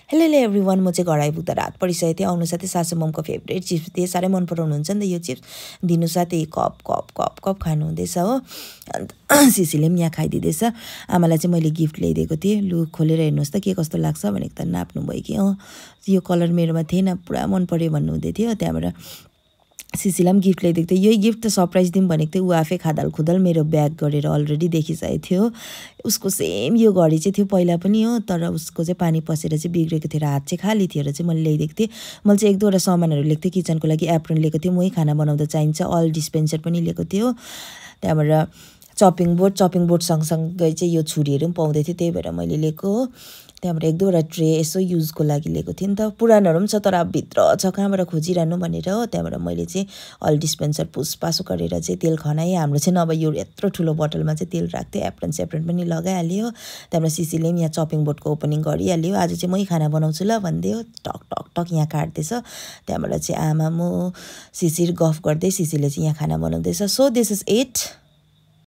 Hello everyone, म चाहिँ घर आइपुग्दा रात परिसकेको थिएँ। आउनु साथै सासू ममको फेभरेट चिप्स थिए, साह्रै मन पराउनुहुन्छ नि त यो चिप्स। दिनु साथै कप कप कप कप खानुहुँदैछ हो। अन्त सिसीले पनि यहाँ खाइदिँदैछ। आमालाई चाहिँ मैले गिफ्ट ल्याइदिएको थिएँ, लु खोलेर हेर्नुहोस् त के कस्तो लाग्छ भनेको त नाप्नु भयो कि यो कलर मेरोमा थिएन, पुरा मन पर्यो भन्नुहुँदै थियो। त्यहाँबाट सिसीलाई पनि गिफ्ट ल्याइदिएको थियो। यही गिफ्ट त सरप्राइज दिउँ भनेको थियो, ऊ आफै खादाल खुदाल मेरो ब्याग गरेर अलरेडी देखिसकेको थियो। उसको सेम यो घडी चाहिँ थियो पहिला पनि हो, तर उसको चाहिँ पानी पसेर चाहिँ बिग्रेको थियो र हात चाहिँ खाली थियो र चाहिँ मैले ल्याइदिएको थिएँ। मैले चाहिँ 1-2वटा सामानहरू लिएको थिएँ किचनको लागि। एप्रोन लिएको थिएँ, मै खाना बनाउँदा चाहिन्छ, अल डिस्पेन्सर पनि लिएको थियो। त्यहाँबाट चपिङ बोर्ड सँगसँगै चाहिँ यो छुरीहरू पनि पाउँदै थियो, त्यही भएर मैले लिएको हो। त्यहाँबाट 1-2वटा ट्रे यसो युजको लागि लिएको थिएँ नि त। पुरानोहरू पनि छ तर अब भित्र छ, कहाँबाट खोजिरहनु भनेर हो। त्यहाँबाट मैले चाहिँ अल डिस्पेन्सर पुसपासो गरेर चाहिँ तेल खनाएँ। हाम्रो चाहिँ नभए यो यत्रो ठुलो बोतलमा चाहिँ तेल राख्थेँ, एप्रोन पनि लगाइहाल्यो। त्यहाँबाट सिसीले पनि यहाँ चपिङ बोर्डको ओपनिङ गरिहाल्यो। आज चाहिँ मै खाना बनाउँछु ल भन्दै हो, टक टक टक यहाँ काट्दैछ। त्यहाँबाट चाहिँ आमा म सिसी गफ गर्दै सिसीले चाहिँ यहाँ खाना बनाउँदैछ। So this is it.